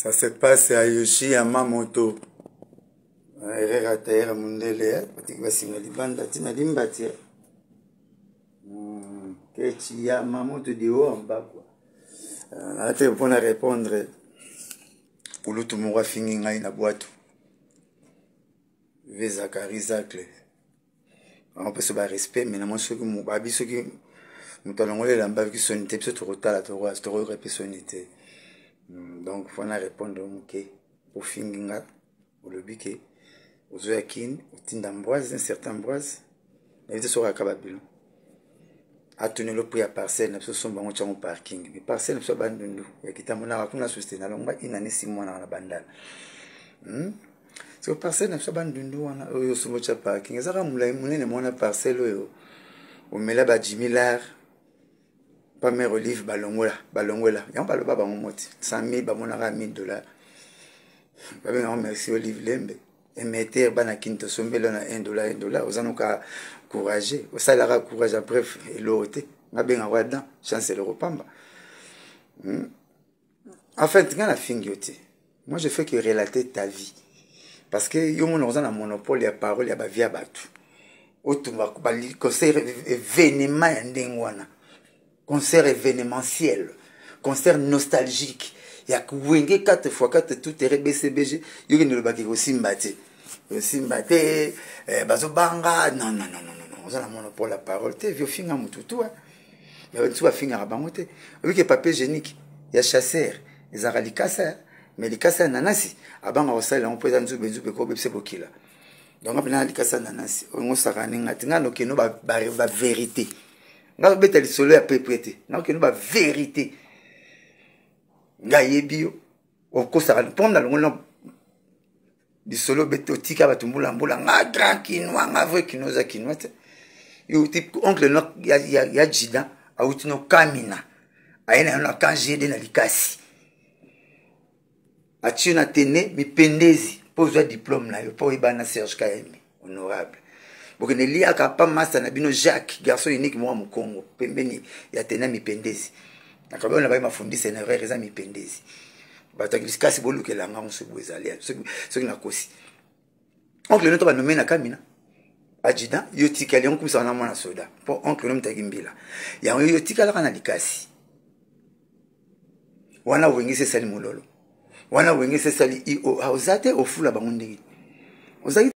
Ça se passe à Yoshi Yamamoto. Erreur ya tailleur mundele eh. Batiki basinga libanda tina limbati eh. Kechi Yamamoto de haut en bas quoi. Euh, te mpona répondre kulutu moko afingi ngai na bwato ve zakari zacle bango mpe so barespect mai namoni soki babi soki moto alongoli elamba ayoki soni te biso tokotala tokoyoka mpe soni te hmm, donc fona répondre moke ofingi nga olobi ke ozoya kin otinda ambroise un certain ambroise nayebi te soki akaba bino atunelo prix ya parcelle na biso somba yango tiango parking mais parcelle na biso ya bandundu ya kitambo naka kuna susu te nalongwa inane six mois naka na bandala hmm? So parcelle na biso bandundu wana oyo osombo tya parking ezaka molai monene mwana parcelle oyo omela ba jimmy lar pa mare olive balongola balongola yango baloba bango moti 100 000 bamonaka 1000 dollars babengango merci olive lembe emeter bana kini tosombeli na 1 dollar 1 dollar oza noka courage osalaka courage ya bref eloko te ngabengako adam chance eloko pamba hmm? En fait nga nafingi yo te, moi je fais que relater ta vie parce que yo mona oza na monopole ya parole ya bavie ya bato otumba concert événement ya ndenge wana, concert événementiel, concert nostalgique ya wenge 4 x 4 tout terrain bcbg. Yo kende olobaki kosimba te, kosimba te, eh, bazobanga. Non, non, non, non, non, oza na monopole ya parole te. Vi ofinga motu tu ya biso bafingaka bango te. Oyebi ke papier génique ya chasseur ezalaka likasa, mais likasa ya nanasi abanga kosalela yango mpo eza nzube nzube kobebisa bokila. Donc mpena na likasa ya nanasi oyo ngosaka ninga te. Ngai nokeno bavérité, ngai obeta lisolo ya prepre te, ngai okeno bavérité. Ngai ayebi yo okosaka mpo na longo na lisolo obeti otika bato mbula mbula. Nga grand kinois, nga vrai kinois, oza kinois te. Yo ti oncle no ya, ya, ya jida awuti no kamina aye na yo na camp gd na likasi atie na tene mipendezi mpo ozwa diplôme na yo mpo oyebana na Serge Kayembe honorable. Bokende liaka pa masta na bino Jacques, garçon unique mwa mokongo pembeni ya tena mipendezi. Nakabona baye mafundisa na erreur eza mipendezi. Bato ya likasi bolukela ngango soki boye ezali soki nakosi. Oncle no to banome na kamina adjudant, yo tikali yango kumisaka na mwana soda mpo oncle no mutaki mbila yango, yo tikalaka na likasi wana. Wengisi esali mololo wana, wengisi esali io oza te ofula bango ndenge ozali.